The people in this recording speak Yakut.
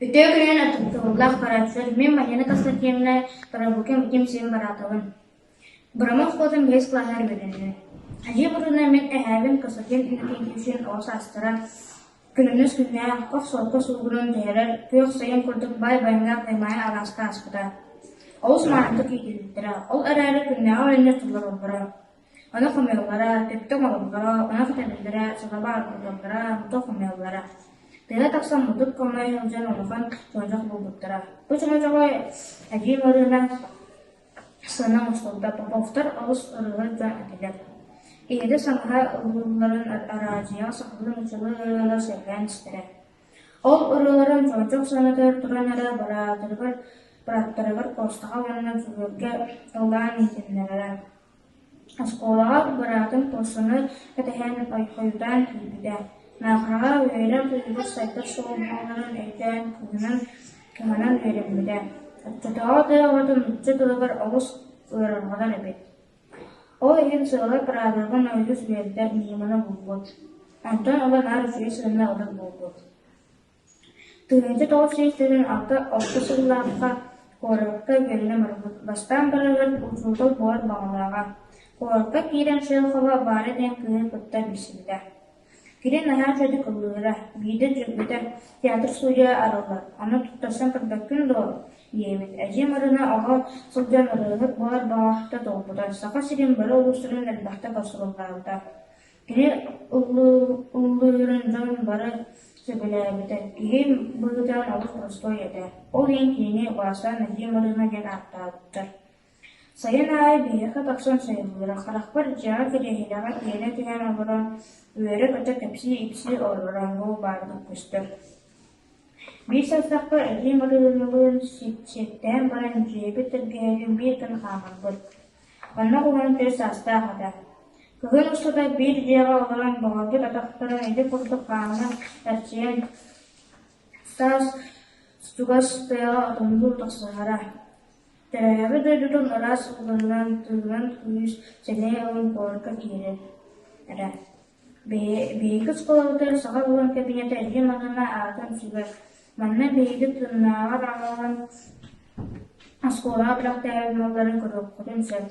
Үтүө күнүнэн ытыктабыллаах көрөөччүлэр, мин Марина Константиновна Тарабукин Вадим Сивин бараатабын. Бырама оскуолатын бэһис кылааһыгар үөрэнэбин. Айыы Мурунна мин эһээбин Константин Иннокентьевичтыын оҕо саастара күнүнүс күннээх, хох суолка суугунун түһэрэр, күөх сайын курдук баай байыҥнаах Наймаайа алааска ааспыта. Олус маанытык иитиллибиттэрэ, ол эрээри күннээҕи үлэни толороллоро. Ону хомуйаллара, түптэ оҥороллоро, ынах тэбэллэрэ, салаба аргыталлара, мутук хомуйаллара. Тыа тахсан мутук хомуйа сылдьан улахан чоҥочох булбуттара. Бу чоҥочоҕу эдьиий Марыына сыана оҥостубута. Поповтар олус ырыаһыт дьон этилэр. Ийэтэ саҥаһа ыллыылларын араадьыйаҕа сахалыы нууччалыы ырыалар сөбүлээн истэрэ. Ол ырыаларын чоҥочох сыанатыгар туран эрэ быраатыгар бырааттарыгар Куостаҕа уонна Дьулуурга ыллаан иһитиннэрэрэ. Оскуолаҕа быраатын Куоссаны кэтэһэн хойутаан киирбитэ, Наахараҕа үөрэх ыйыгар сайдар суол буоларын өйдөөн кыһынан кыһанан үөрэммитэ. Оччотооҕу тыа оҕото нуучча тылыгар олус ыарырҕатар эбит. Ол иһин сыала правило нойдус үөрдэр ньыманы булбут. Онтон ыла наар үчүгэй сыана ылар буолбут. 1996 алта сыллаахха куоракка үөрэнэ барбыт, бастаан барарыгар учуутал буолар баҕалааҕа. Куоракка киирэн Шелхова Варя диэн кыыһы кытта билсибитэ. Кини наһаа үчүгэйдик ыллыыра, биирдэ дьүргүтэ театр студия арыллар, ону туттарсан көрбөккүн дуо диэбит. Эдьиий Марина оҕо сылдьан ырыаһыт буолар баҕата туолбута, Саха сирин бары улуустарын элбэхтэ гастроллаабыта. Кини ыллыырын дьон бары сөбүлээбитэ, киһи быһыытынан олус боростуой этэ, ол иһин кинини убаастаан Эдьиий Марыына диэн ааттаабыттар. Сайын аайы биһиэхэ тахсан сайылыыра, харахпар дьиэҕэ кириэһилэҕэ тиэрэ түһэн олорон үөрэ-көтө кэпсии-ипсии олороро бу баардык көстөр. Биир састахпар Эдьиий Марыыналыын сиэттээн баран дьиэбит тэлгэһэтин биир гына хаамарбыт. Онно уһун түөрт саастаах этэ. Кыһын устата биир дьиэҕэ олорон бөҕөргүт атахтарын ити курдук хааман эрчийэн, саас чугас тыаҕа отоннуу тахсыһара. Төрөөбүт дойдутун ыраас ууларынан тыынан күүс, сэниэ ылан куоракка киирэрэ. Биһиги оскуолабытыгар саха тылын кабинета Эдьиий Марыына аатын сүгэр. Манна биһиги тыыннааҕар аҕалан оскуолаҕа бэлэхтээбит малларын көрүөххүтүн сөп.